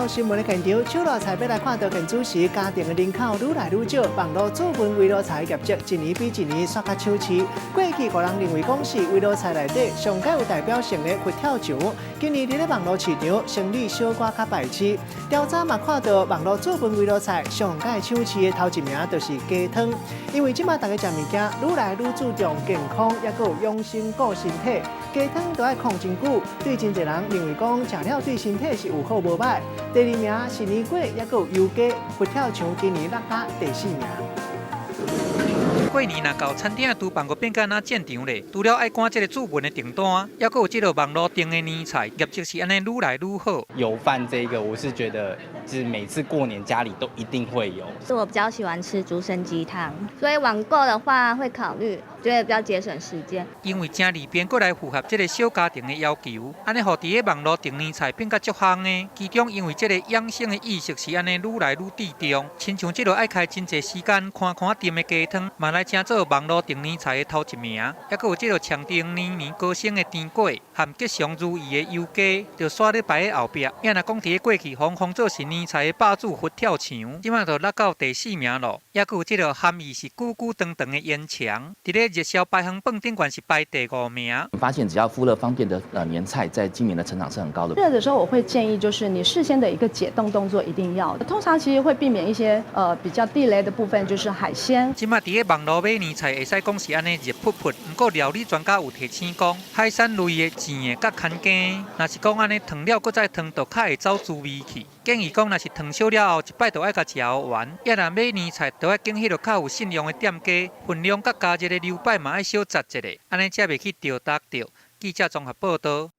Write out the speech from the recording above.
到新聞的現場，手路菜欲來看到現主時，家庭的人口愈來愈少，網路煮飯圍爐菜的業績一年比一年煞較搶市。過去予人認為講是圍爐菜內底上蓋有代表性的佛跳牆，今年佇咧網路市場生意小可較敗市。調查嘛看到網路煮飯圍爐菜上蓋搶市的頭一名就是雞湯，因為這馬大家食物件愈來愈注重健康，抑閣有養生顧身體，雞湯都愛炕真久，對真濟人認為講食了對身體是有好無歹。第二名是年粿，抑閣有油雞，佛跳牆今年落甲第四名。過年若到餐廳的廚房，閣變甲若戰場咧。除了愛趕這个煮飯的訂單，抑閣有這个網路訂的年菜，業績是按呢愈來愈好。油飯這個，我是覺得，就是每次過年家裡都一定會有。是我比較喜歡吃竹升雞湯，所以網購的話會考慮，覺得比較節省時間。因為誠利便，閣來符合這个小家庭的要求，按呢予佇咧網路訂年菜變甲足夯的。其中因為這个養生的意識是按呢愈來愈注重，親像這个愛開真濟時間看看甜的雞湯，嘛來成做網路訂年菜的頭一名。抑閣有這个象徵年年高升的甜粿，和吉祥如意的油雞，就煞咧排佇後壁。也若講佇咧過去，封封做是年菜的霸主佛跳牆，這馬就落到第四名咯。抑閣有這个含義是久久長長的煙腸，佇咧熱銷排行榜頂懸是排第五名。發現只要富樂方便的年菜，在今年的成長是很高的。熱的時候，我會建議就是你事先的一個解凍動作一定要。通常其實會避免一些比較地雷的部分，就是海鮮。這馬佇咧網路買年菜會使講是按呢熱噗噗，毋過料理專家有提醒講，海產類的煎的佮牽羹，若是講按呢燙了閣再燙，就較會走滋味去。建議講，若是燙燒了後，一擺就愛共食完。也若買年菜，就愛揀彼个較有信用的店家，份量佮加熱的流擺嘛愛小擇一下，按呢才袂去著毒著。記者綜合報道。